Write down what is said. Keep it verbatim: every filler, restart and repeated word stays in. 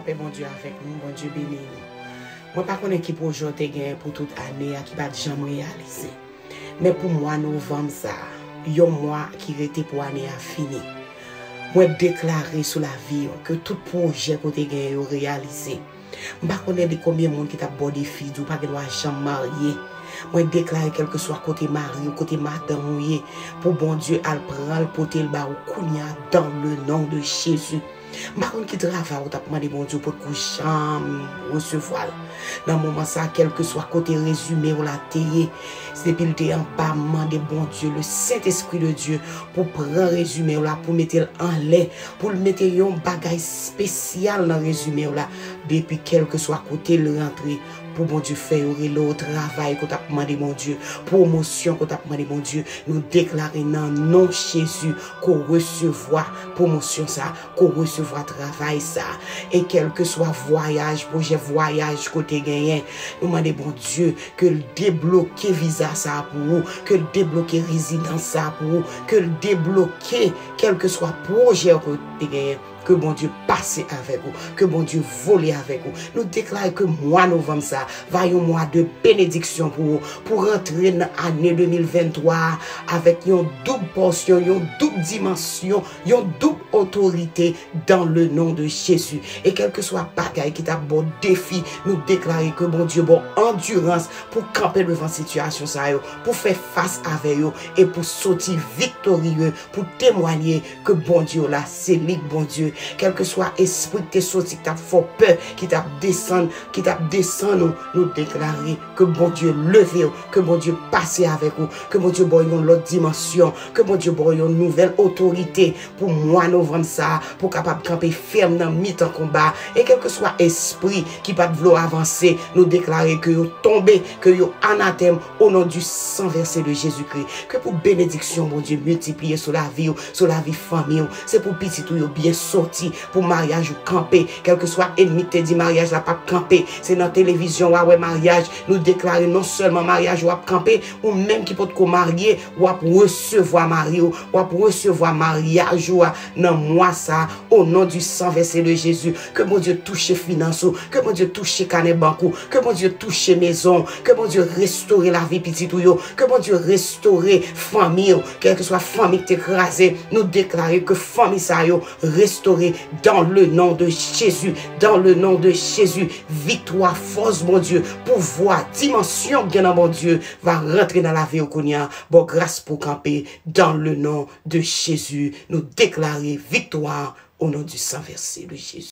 Pè Bondye avèk nou, Bondye beni nou. Mwen pa konnen ki pwojè w te genyen pou tout ane a ki pa t janm reyalize. Men pou mwa novanm sa a, yon mwa ki rete pou ane a fini, mwen deklare sou lavi w ke tout pwojè ke w te genyen yo reyalize. M pa konnen de konbyen moun ki t ap ba w defi, di w pa gen dwa janm marye. Mwen deklare kèlkeswa kote mari w, kote madanm ou ye, pou Bondye al pran l, pote l ba ou kounye a, dans le nom de Jésus. M pa konn ki travay ou t ap mande Bondye, ou potko janm resevwa l. Nan moman sa a, kèlkeswa kote rezime w la te ye, depi l te anba, m mande Bondye, le Saint-Esprit de Dieu, pou pran rezime w la, pou mete l anlè, pou l mete yon bagay espesyal nan rezime w la. Depi kèlkeswa kote l rantre, pou Bondye fè yo rele w travay ke w t ap mande Bondye, pwomosyon ke w t ap mande Bondye, nou deklare nan non Jezi ke w resevwa pwomosyon sa, ke w resevwa travay sa. E kèlkeswa vwayaj, pwojè vwayaj ke w te genyen, nou mande Bondye ke l debloke viza sa pou ou, ke l debloke rezidans sa pou ou, ke l debloke kèlkeswa pwojè ke w te genyen. Ke Bondye pase avèk ou, ke Bondye vole avèk ou. Nou deklare ke mwa novanm sa va yon mwa de benediksyon pou ou, pou rantre nan ane de mil venntwa a avèk yon doub pòsyon, yon doub dimansyon, yon doub otorite dans le nom de Jésus. E kèlkeswa bagay ki t ap ba w defi, nou deklare ke Bondye ba w andirans pou kanpe devan sitiyasyon sa yo, pou fè fas avè yo e pou soti viktorye, pou temwanye ke Bondye w la, se li k Bondye. Kèlkeswa espri ki te soti, ki t ap fè w pè, ki t ap desann, ki t ap desann ou, nou deklare ke Bondye leve w, ke Bondye pase avèk ou, ke Bondye ba w yon lòt dimansyon, ke Bondye ba w yon nouvèl otorite pou mwa novanm sa a, pou w kapab kanpe fèm nan mitan konba. E kèlkeswa espri ki pa t vle w avanse, nou deklare ke yo tonbe, ke yo anatèm, au nom du sang versé de Jésus-Christ. Ke pou benediksyon Bondye miltipliye sou lavi w, sou lavi fanmi w. Se pou pitit ou yo byen sòti, pou maryaj ou kanpe. Kèlkeswa ènmi k te di maryaj la p ap kanpe, se nan televizyon w a wè maryaj. Nou deklare non sèlman maryaj ou ap kanpe, ou menm ki potko marye, w ap resevwa mari w, w ap resevwa maryaj ou a nan mwa sa a, au nom du sang versé de Jésus. Ke Bondye touche finans ou, ke Bondye touche kanè bank ou, ke Bondye touche mezon w, ke Bondye restore lavi pitit ou yo, ke Bondye restore fanmi w, kèlkeswa fanmi ki te kraze, nou deklare ke fanmi sa yo restore dans le nom de Jésus, dans le nom de Jésus. Viktwa, fòs Bondye, pouvwa, dimansyon k gen nan Bondye va rantre nan lavi w kounye a, ba w gras pou w kanpe dans le nom de Jésus. Nou deklare viktwa au nom du sang versé de Jésus.